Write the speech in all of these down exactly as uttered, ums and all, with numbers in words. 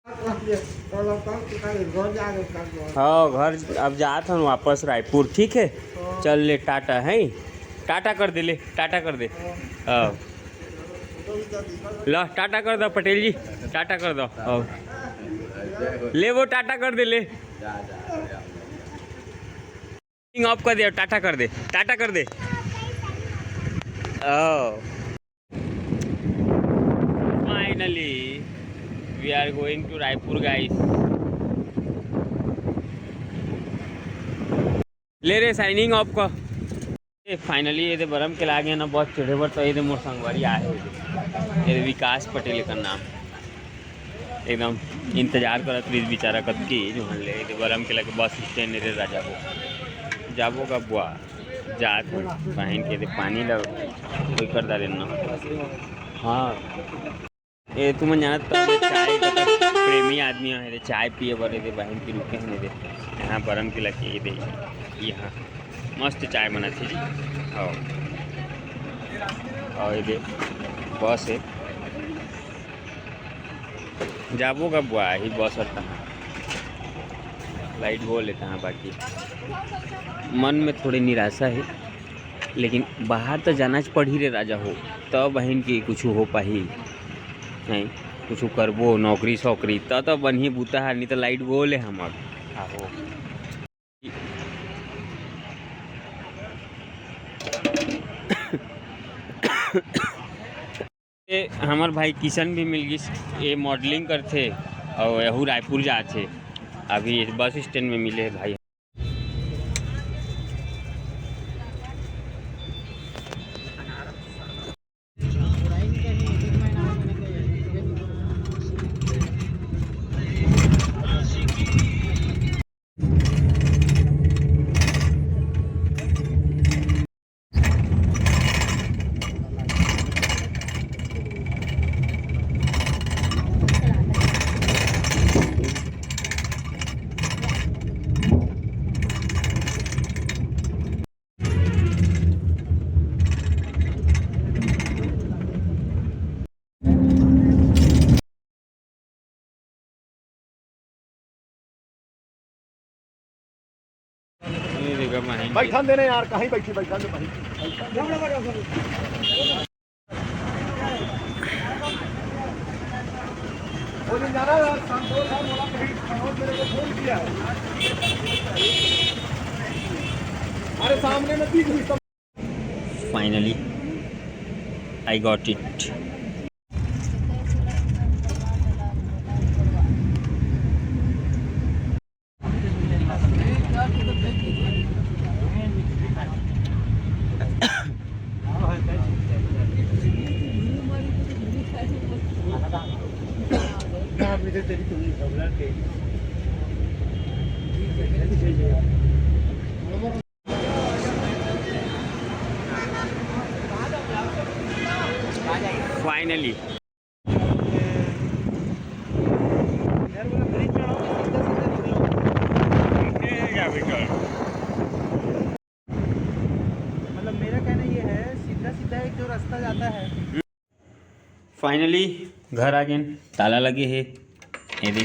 हाँ, घर अब जात हन वापस रायपुर, ठीक है? चल ले, टाटा है, टाटा कर दे ले, टाटा कर दे। हाँ, ला, टाटा कर दो पटेल जी, टाटा कर दो। हाँ, ले, वो टाटा कर दे ले। ऑफ कर दे, टाटा कर दे, टाटा कर दे। Oh, finally we are going to Raipur, guys. ले रे, साइनिंग ऑफ कर। ए, finally ये दे बरम के लागे ना, बहुत चढ़े बर। तो ये दे मोर संगवारी आए हे, ये दे विकास पटेल का नाम। एकदम इंतजार करत रहिस बेचारा, कतकी जो हन ले, ये दे बरम के लागे बस स्टैंड रे राजा हो। जाबो का बुआ, जात हन। बहिन के दे पानी ला कोई कर डाले ना। हाँ, ए, तुमन जानत तो हव, चाय का तो प्रेमी आदमी हे रे, चाय पिए बर एदे बहिन के रुके हे रे। यहाँ बरम के लगे एदे, यहाँ मस्त चाय बनत हे जी। हाँ, और एदे बस हे, जाबो का बुआ ही बस हर तहाँ, लाइट वो लेता है बाकी। मन में थोड़ी निराशा है, लेकिन बाहर तो जाना च पड़ही रे राजा हो, तब बहिन की कुछ हो पाही, नहीं कुछ करबो नौकरी सौकरी, तब तो बनही बूता हर, नहीं तो लाइट गोल है हमर। आहो। ए, हमर भाई किशन भी मिल गिस, ये मॉडलिंग करथे और यहू रायपुर जाथे। अभी बस स्टैंड में मिले हे भाई। ये देखा बहिन। बैठन देने यार, कहीं बैठी, बैठन दे बहिन। वो दिन जाना यार, संतोष था, बोला कहीं मनोज मेरे को फोन किया है। अरे सामने में दिख रही सब। Finally, I got it. Finally. मतलब मेरा कहना ये है, सीधा सीधा एक जो रास्ता जाता है। Finally घर आ गेन, ताला लगे हे। ये दे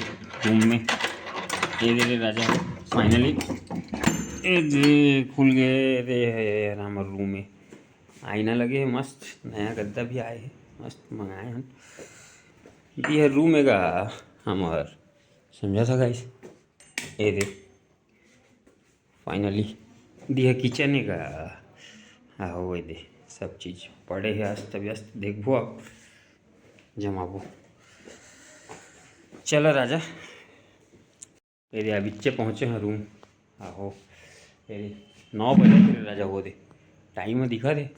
रूम में, ये दे रे राजा। Finally ये दे खुल गए रे, ये हमर रूम में आईना लगे हे, मस्त नया गद्दा भी आए हे, मस्त मंगाए हन। ये रूम हे गा हमर, समझा था गाइस। ये दे Finally दिया किचन हे गा। हाँ, हो दे, सब चीज पड़े हे अस्त व्यस्त, देखबो अब जमाबो। चला राजा, ये दे अबिच्चे पहुँचे हैं रूम। आहो, ये दे नौ बजे फिर राजा हो दे, टाइम दिखा दे।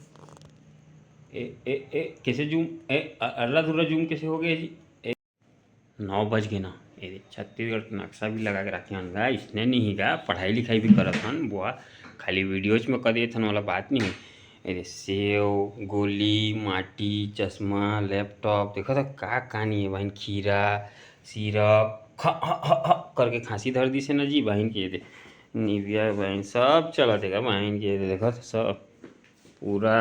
ए ए ए कैसे जूम, ए अ- अल्ला धुर्रा जूम कैसे हो गया जी? नौ बज गे ना। एदे छत्तीसगढ़ के नक्शा भी लगा के रखे हन गा, इसने नहीं गा, पढ़ाई लिखाई भी करत हन बुआ, खाली वीडियोज में कर देत हन वाला बात नहीं है। एदे सेव, गोली, माटी, चश्मा, लैपटॉप, देखो तो का का नहीं है बहन, खीरा, सिरप, ख ह ह ह करके खांसी धर दिसे ना जी बहन के। एदे निविया बहन सब चलत है गा बहन के, एदे देखो तो सब पूरा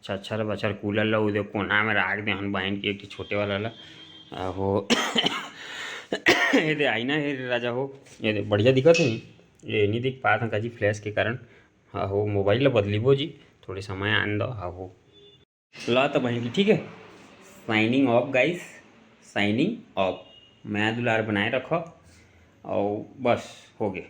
छछर बछर कूलर ल उदे कोना में राख दे हन बहिन के एक ठो छोटे वाला ला। अब वो ये दे आईना हे रे राजा हो, ये दे बढ़िया दिखत हे नी, ये नहीं दिख पात हन काजी flash के कारण। हाँ हो, mobile ला बदलीबो जी, थोड़े समय आन दो। हाँ हो, ला तो बहन की ठीक है, signing off guys, signing off। मया दुलार बनाए रखो, और बस हो गए।